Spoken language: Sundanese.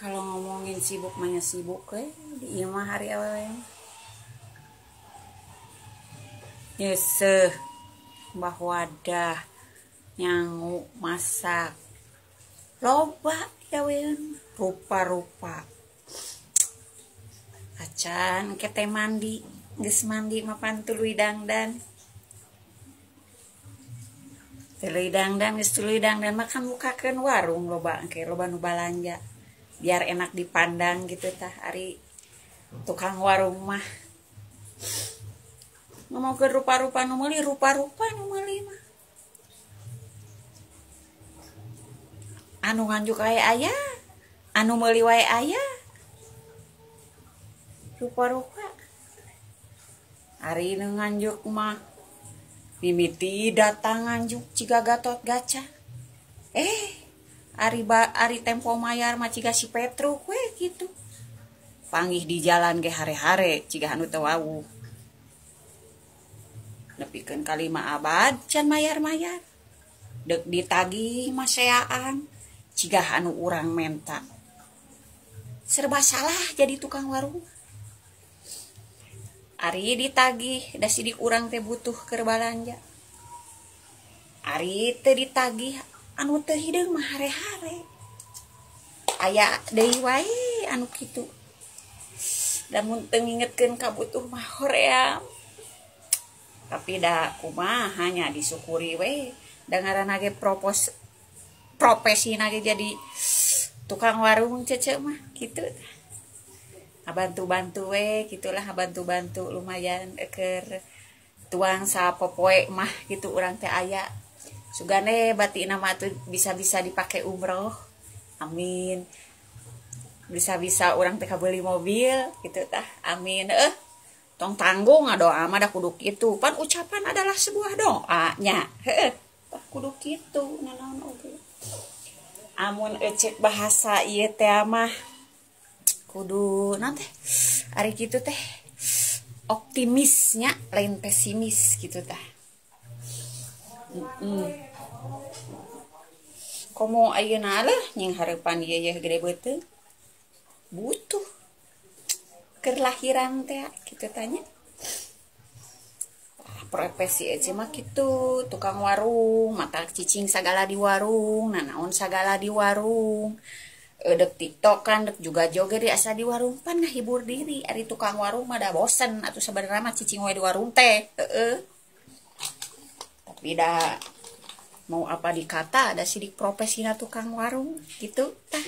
Kalau ngomongin sibuk mah sibuk we di ieu mah hari awewe. Nyeseh mbah wadah nyangu masak loba gawean rupa-rupa. Acan engke teh mandi, geus mandi mapan tuluy dangdan. Tuluy dangdan geus tuluy dangdan mah kan bukakeun warung loba engke loba nu balanja. Biar enak dipandang gitu tah ari tukang warung mah. Ngomongkeun rupa-rupa nu meuli, rupa-rupa nu meuli mah. Anu nganjuk wae aya, anu meuli wae aya. Rupa-rupa. Ari nu nganjuk mah mimiti datang nganjuk ciga Gatot Gaca. Ari tempo mayar mah ciga si Petruk we gitu. Panggih di jalan ge hare-hare ciga anu teu wawuh. Nepikeun ka 5 abad can mayar-mayar. Deuk ditagih maseaan ciga anu urang menta. Serba salah jadi tukang warung. Ari ditagih da sidik urang teh butuh keur balanja. Ari teu ditagih anu teu hideung mah hare-hare. Aya deui wae anu kitu. Da mun teu ngingetkeun ka butuh mah hoream. Tapi da kumaha nya disyukuri we. Da ngaranna ge profesina ge jadi tukang warung cece mah kitu. Ngabantu-bantu we gitulah, ngabantu-bantu lumayan keur tuang sapopoe mah gitu urang teh aya. Sugane batina mah tuh bisa-bisa dipake umroh. Amin. Bisa-bisa urang teh kabeuli mobil gitu tah. Amin. Tong tanggung ngadoa mah da kudu kitu. Pan ucapan adalah sebuah doa nya. Heuh, tah kudu kitu nanaon oge. Amun ecek bahasa ieu teh mah kudu naon teh? Ari kitu teh optimisnya lain pesimis gitu tah. Komo ayeuna leuh nying hareupan ieu yeuh gede beuteung. Butuh kerlahiran teh kitu tanya. Profesi aja mah kitu, tukang warung, mata cicing sagala di warung, nanaon sagala di warung. Dek TikTok kan, dek juga joget di asa di warung pan ngahibur diri. Ari tukang warung mah da bosen atuh sabenerna mah cicing we di warung teh. Heeh. Tapi da mau apa dikata ada sidik profesina tukang warung gitu tah.